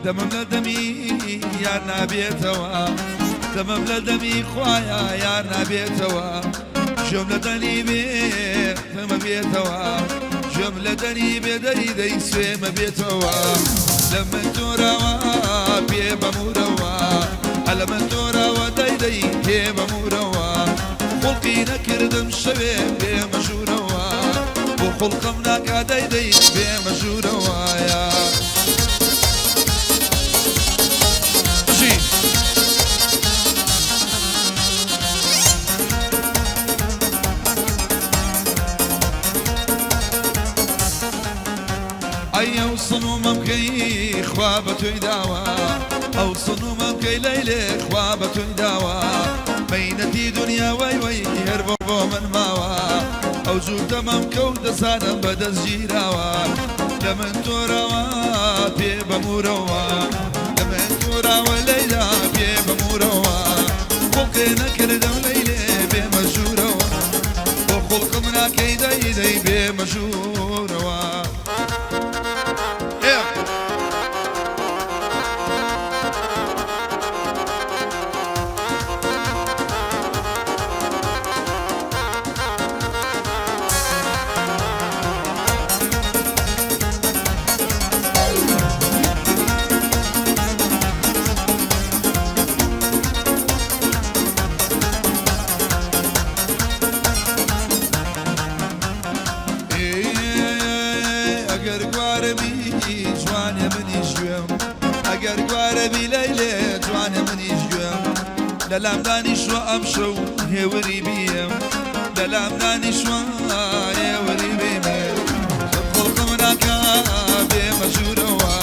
دەمم لە دەمی یار نابێتەوە، دەمم لە دەمی خوایە یار نابێتەوە، گوێم لە دەنی بێ تەمە بێتەوە، گوێم لە دەنی بێ دەری دەی سوێمە بێتەوە. لە من تۆراوە پێ بەمورەوە، لە من تۆراوە دەی دەی پێ بەمورەوە، خوڵقی نەکردم شەوێ بێمە ژوورەوە، بۆ خوڵقم ناکا دەی دەی بێمە ژوورەوە یا. بژی. ئەی ئەو سنومەم کەی خوا بە تۆی داوە، ئەو سنومەم کەی لەیلێ خوا بە تۆی داوە، مەینەتی دونیا وەی وەی هەر بۆ من ماوە، ئەو جووتە مەمکە و دەزانم بە دەست گیراوە، لە من تۆراوە پێ بە مورەوە، لە من تۆراوە لەیلا پێ بە مورەوە، خوڵقێ نەکردم لەیلێ بێمە ژوورەوە، بۆ خوڵقم ناکەی دەی دەی بێمە ژوورەوە. ئەگەر گوارەبی جوانێ منیش گوێم، ئەگەر گوارەبی لەیلێ جوانێ منیش گوێم، لە لام دانیشوە ئەمشەو هێوری بیم، لە لام دانیشوە هێوری بیم، خوڵقم ناکا بێمە ژوورەوە،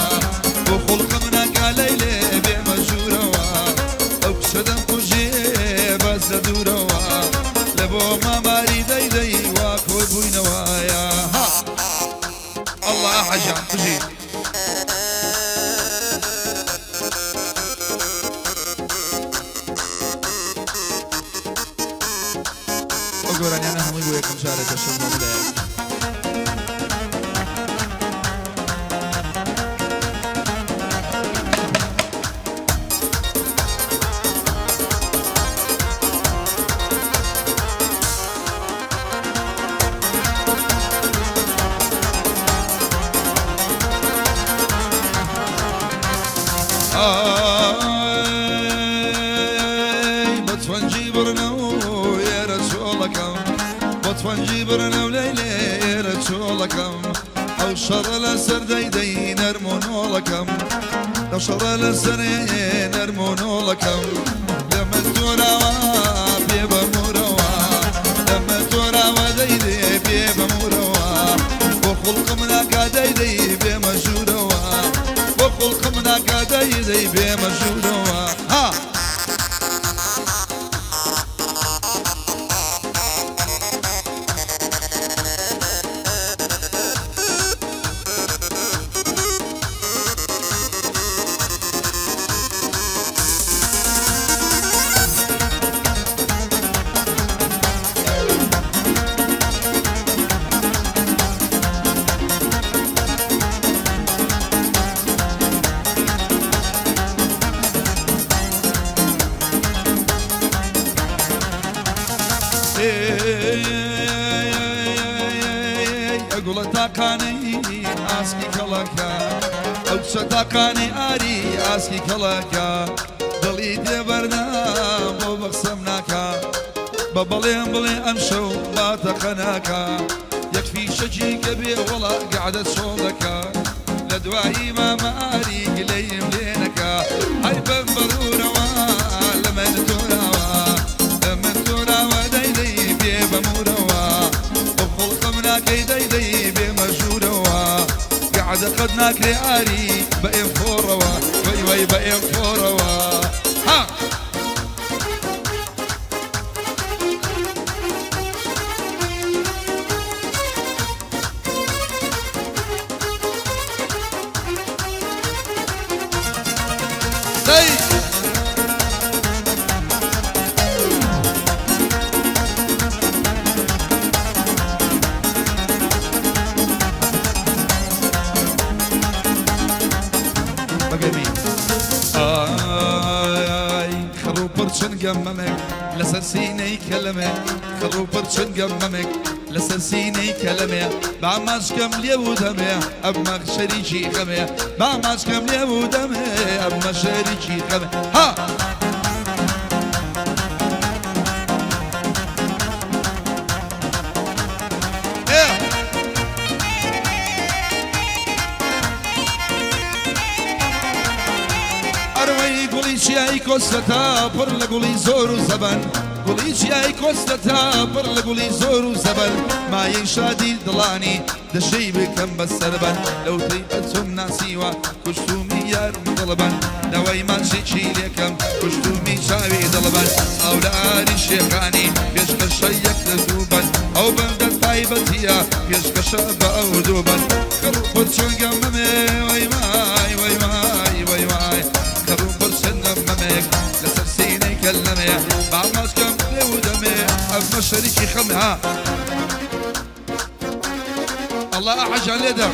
بۆ خوڵقم ناکا لەیلێ بێمە ژوورەوە، ئەو کچە دەمکوژێ بەس لە دوورەوە، لە بۆ ماماری دەی دەی وا کۆر بووینەوە یا ها ئەڵڵا حەجان بژی. ئەو گۆرانیانە هەمووی بۆ یەکەم جارە دەشم بۆ ملایەک. ئای بە تفەنگی بڕنەو ئێرە چۆڵەکەم، بە تفەنگی بڕنەو لەیلێ ئێرە چۆڵەکەم، ئەو شەڕە لەسەر دەی دەی نەرم و نۆڵەکەم، ئەو شەڕە لەسەر نەرم و نۆڵەکەم، لە من تۆراوە پێ بە مورەوە، لە من تۆراوە دەی دێ پێ بە مورەوە، بۆ خوڵقم ناکا دەی دەی بێمە ژوورەوە، بۆ خوڵقم ناکا دەی دەی بێمە ژوورەوە. ها. ئەگوڵە تاقانەی ئاسکی کەڵەکە، ئەو کچە تاقانەی ئاری ئاسکی کەڵەکە، دڵی تێبەردا بۆ بەخسەم ناکا، بە بەڵێن بڵێ ئەمشەو با تەقە ناکا، یەک فیشەکی کە بێ وەڵا گەعدە چۆڵ دەکا، لە دوایی مامە ئاری گلەییم لێ نەکا، هەر بەم بەڕوورەوە لە من تۆراوە، لە من تۆراوە دەی دەی بێ بەموورەوە، بۆ خوڵقم ناکەی دەی دەی بێمە ژوورەوە، گەعدە قەت ناکرێ ئاری بە ئێم فۆڕەوە، وەی وەی بە ئێم فۆڕەوە. ها. دەی. بەگەرمی. ئای خڕ و پڕ چنگە مەمێک لەسەر سینەی کەلەمێ، خڕ و پڕ چنگە مەمێک لەسەر سینەی کەلەمێ، با ماچکەم لێ و دەمێ ئەمە شەریکی خەمێ، با ماچکەم لێ و دەمێ ئەمە شەریکی خەمێ. ها! ئێ! ئەروەی گوڵی چیای کۆستەتا پڕ لە گوڵی زۆر و زەبەن، گوڵی چیای کۆستەتا پڕ لە گوڵی زۆر و زەبەن، مایەی شادی دڵانی دەشێی بکەم بە سەربەن، لەوتەی ئەتۆم ناسیوە کوشتومی یارم دڵبەن، داوای ماچێکی لێکەم کوشتومی چاوی دڵبەن، ئاو لە ئاری شێخانی پێشکەشە یەک لە دوو بەن، ئەو بەندە تایبەتیە پێشکەشە بە ئەو دوو بەن. کەڕ و پرچنگە مەمێ وەی وای وەی وای وەی وای، کەڕ و پرچنگە مەمێک لەسەر سینەی کەللەمێ، با ماچکەم لێ و دەمێ ئەمە شەریکی خەمێ. ها ئەڵا ئەحەجان لێدە.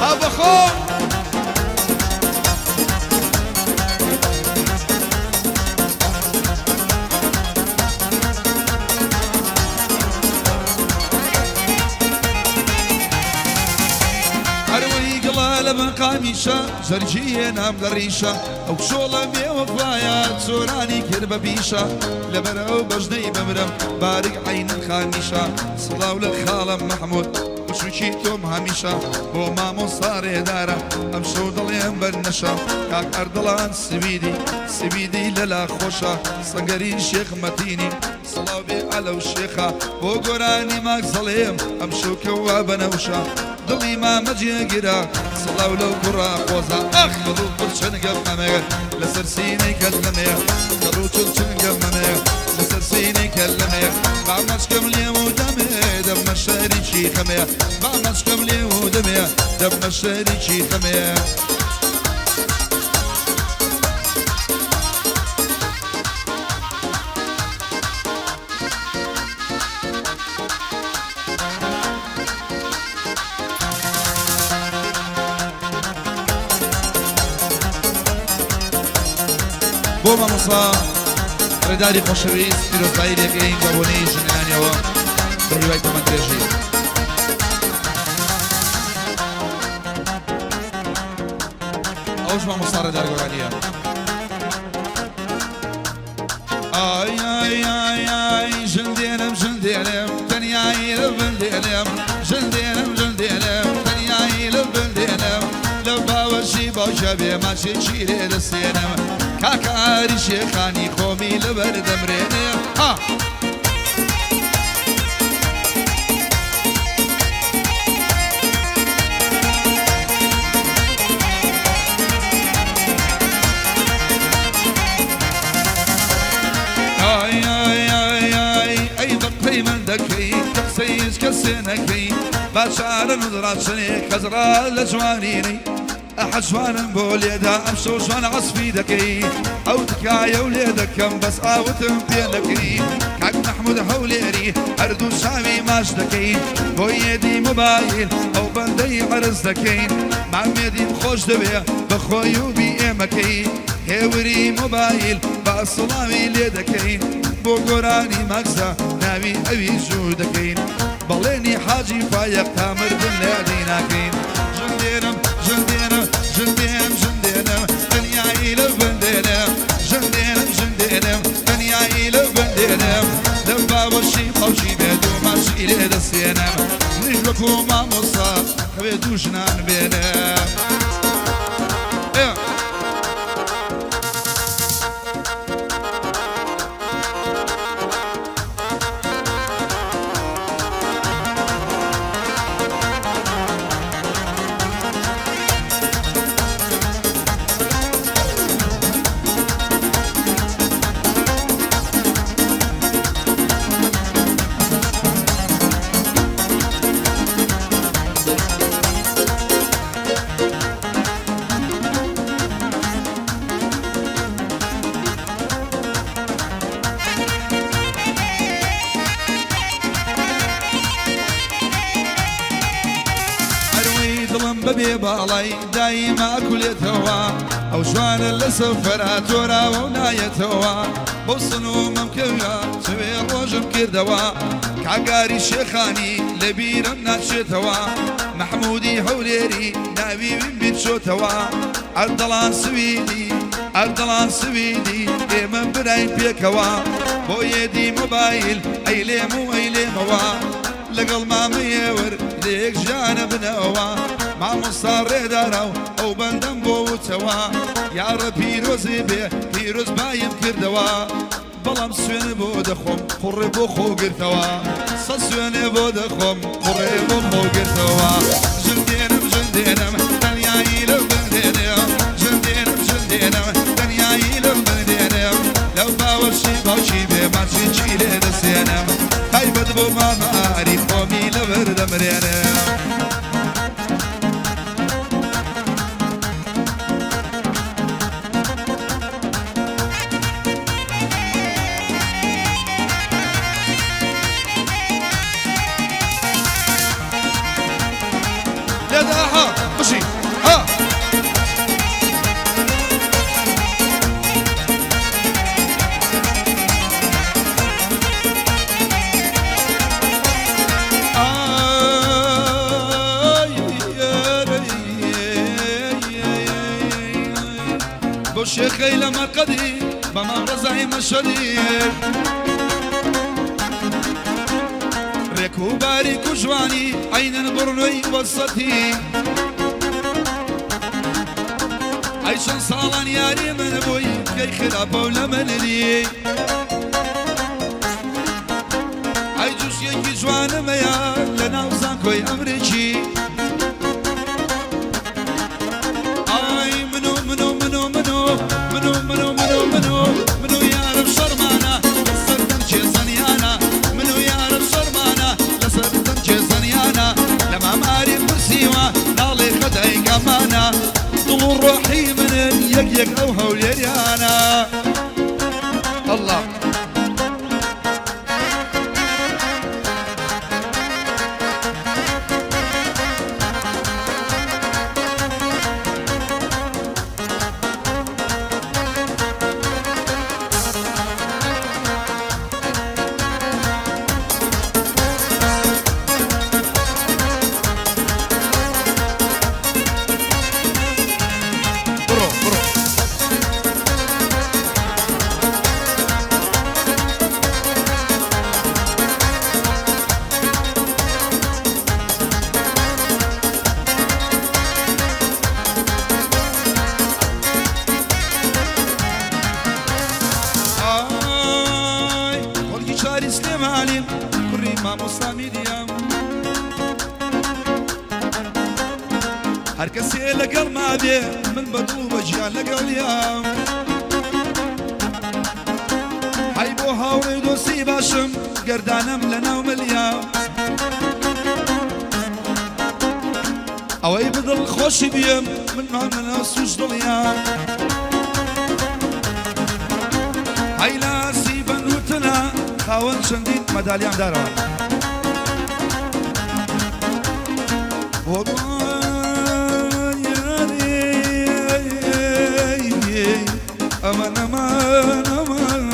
ها بەخۆ. هەروەی گڵە لە بن قامیشە زەرگی نام لە ڕیشە، ئەو شۆڵە بێوەفایە چۆرانی کرد بە پیشە، لەبەر ئەو بەژنەی بمرم بارگ عەینم خامیشە، سڵاو لە خاڵم مەحمود بچوکی تۆم هەمیشە، بۆ مامۆستا ڕێدارە ئەمشەو دڵێم بەر نەشە، کاک ئەردەڵان سویدی سویدی لەلا خۆشە، سەنگەری شێخ مەتینی سڵاو بێ ئەلەو شێخە، بۆ گۆرانی ماک زەڵێم ئەمشەو کەوا بەنەوشە، دڵی مامە جێگرە سڵاو لەو کوڕە قۆزە. ئاخ دڵ و پڕ چنگم مەمێ لەسەر سینەی کەللەمێ، دڵ و چڵ چنگم مەمێ لەسەر سینەی کەللەمێ، با مەچکەم لێ و دەمێ دەبمە شەریکی خەمێ، با مەچکەم لێ و دەمێ دەبمە شەریکی خەمێ. بۆ مامۆستا ڕێداری خۆشەویست پیرۆزبایی لێکەین بە بۆنەی ژنانیەوە بە هیوای تەمەن درێژی. ئەوش مامۆستا ڕێدار گۆرانیە. ئای ئای ئای ئای ژن دێنم ژن دێنم تەنیایی لە بن دێنم، ژن دێنم ژن دێنم تەنیایی لە بن دێنم، لە باوەشی باوکە بێ ماچێکی لێ دەسێنم، کاکە ئاری شێخانی خۆمی لەبەر دەمرێنم. ها ئای ئای ئای ئای ئەی بە قسەی من دەکەی کە قسەی هیچ کەسێ نەکەی، با چارە نوزڕا چنێ کەزڕا لە جوانینەی، ئەحە جوانم بۆ لێدا ئەمشەو جوان عەسفی دەکەی، ئەو تکایە و لێ دەکەم بەس ئاوتم پێ نەکەی، کاک مەحمود هەولێری هەردوو چاوی ماچ دەکەی، بۆ یەدی مۆبایل ئەو بەندەی عەرز دەکەین، مامێدیم خۆش دەوێ بە خۆی و بی ئێمەکەی، هێوری مۆبایل با سڵاوی لێ دەکەین، بۆ گۆرانی مەگزە ناوی ئەوی جوو دەکەین، بەڵێنی حاجی فایەق تا مردن لە یادی ناکەین. ژن دێنم ژن دێنم ژن دێنم ژن دێنم تەنیایی لە بن دێنم، ژن دێنم ژن دێنم تەنیایی لە بن دێنم، لە باوەشی باوکی بێ دوو ماچی لێ دەسێنم، منیش وەکوو مامۆستا ئەوێ دوو ژنان بێنم. ئێ. بەبێ باڵای دایما ئەکولێتەوە ئەو جوانە لە سەفەرا تۆراوە و نایەتەوە بەو سنوومەم کەویا چوێ ڕۆژم کردەوە کاگاری شێخانی لە بیرم ناچێتەوە مەحموودی هەولێری ناوی ویم بیرچۆتەوە ئەردەڵان سویدی ئەردەڵان سویدی ئێمە براین پێکەوە بۆ یەدی مۆبایل ئەیلێم و ئەیلێمەوە لەگەڵ مامە یێوەر لە یەک ژیانە بنەوە مامۆستا ڕێدارا و ئەو بەندەم بۆ وتەوە یاڕە پیرۆزی بێ پیرۆز بایم کردەوە بەڵام سوێنێ بۆ دەخۆم قوڕێ بۆ خۆ گرتەوە سە سوێنێ بۆ دەخۆم قوڕێ بۆ خۆ گرتەوە ژن دێنم ژن دێنم تەنیایی لەو بندێنم ژن دێنم ژن دێنم تەنیایی لەو بندێنم لەو باوەشی باوکی بێ ماچی چی لێ دەسێنم تایبەت بۆ مامە ئاری خۆمی لەبەر دەمرێنم. لێدە ئەها بژی ها. بۆ شێخەی لە مەرقەدی بە مام ڕەزای مەشەدی ڕێک و باریک و جوانی عەینەن بڕنوی وەسەتی ئەی چەند ساڵان یاری من بووی کەی خراپە و لە منری ئەی جوشێکی جوانمەیە لە ناو زانکۆی ئەمریکی ئای منو منو منو منو منو منو منو منو منو یارم شەرمانە لەسەر دەمکێ زەنیانە منو یارم شەرمانە لەسەر دەمکێ زەنیانە لە مام ئاریم پرسیوە ناڵێ خەتای کامانە دڵ و ڕۆحی منن یەک یەک ئەو هەولێریانە ئەڵڵا. بڕۆ بڕۆ. ئای خەڵکی شاری سلێمانیم کوڕی مامۆستا میریام هەر کەسێ لەگەڵما بێ من بە دڵ و بە گیان لەگەڵیام هەی بۆ هاوڕێ و دۆستی باشم گەردانم لە ناو ملیام ئەوەی بدڵ خۆشی بیم من مامنە سوش دڵیام هەی لاسی بەنوتنە خاوەن چەندین مەدالیام دارەوە ئەمە نەمان ئەمان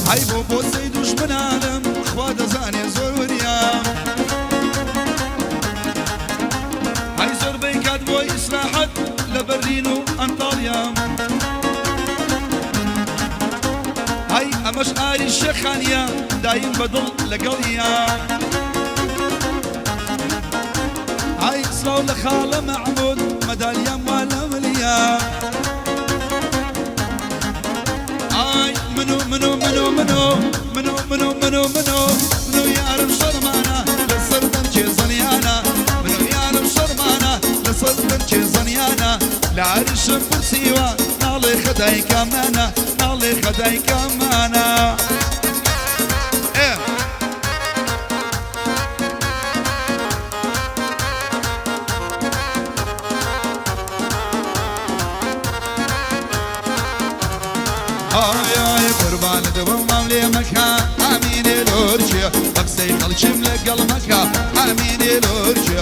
ئەی بۆ بۆسەی دوژمنانم خوا دەزانێ زۆر وریام ئەی زۆربەی کات بۆ ئیسراحەت لە بەرلین و ئەنتاڵیام ئەی ئەمەش ئاری شێخانیە دایم بەدڵ لەگەڵیا ئای سڵاو لە خاڵە مەحمود مەدالیام وا لە ملیا ئای منو منو منو منو منو منو منو منو منو یارم شەرمانە لەسەر دەنکێ زەنیانە منو یارم شەرمانە لەسەر دەنکێ زەنیانە لە عەرشم پرسیوە ناڵێ خەتای کامانە ناڵێ خەتای کامانە ئێ. ئای ئای قوربانت بم مام لێ مەکە ئامینێ لۆرچێ بە قسەی خەڵکیم لەگەڵ مەکە ئامینێ لۆرچێ.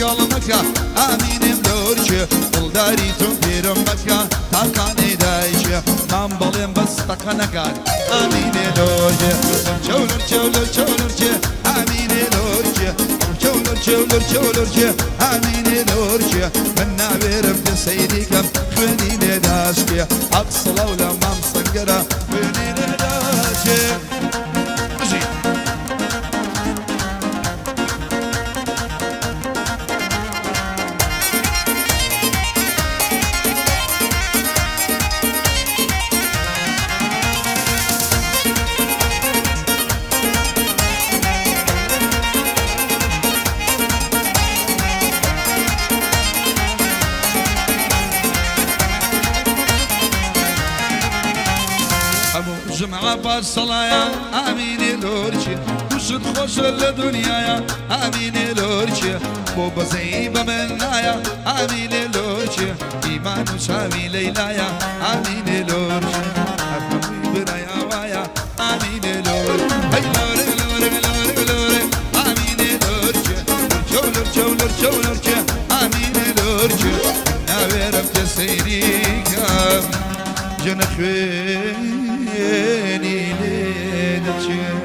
لەگەڵ مەکە ئامینم لۆرچێ دڵداری تۆم پیرم مەکە تاقانەی دایکێ مام بەڵێم بەس تەقە نەکات ئامینێ لۆرچێ چەولۆرچێ لۆرچێ لۆرچێ ئامینێ لۆرچێ چەولۆرچێ لۆرچێ لۆرچێ ئامینێ لۆرچێ من ناوێرم پێ سەیری کەم خوێنی لێ داشکێ حەق سڵاو لە مام سەنگەرە خوێنی لێ داچێ بژی. هەموو جمعە پاش سەڵایە ئامینێ لۆرچێ دوشت خۆشە لە دنیاە ئامینێ لۆرچێ بۆ بەزەیی بە من نایە ئامینێ لۆرچێ ئیمان و چاوی لەیلایە ئامینێ لۆرچێ هەر هەمووی برای ئاوایە ئامینێ لۆر هەی لۆرێ لۆرێ لۆرێ لۆرێ ئامینێ لۆرچێ لۆرچە و لۆرچە و لۆرچە و لۆرچێ ئامینێ لۆرچێ ناوێرم پێ سەیری کەم ژنە خوێنی لێ دەچێ.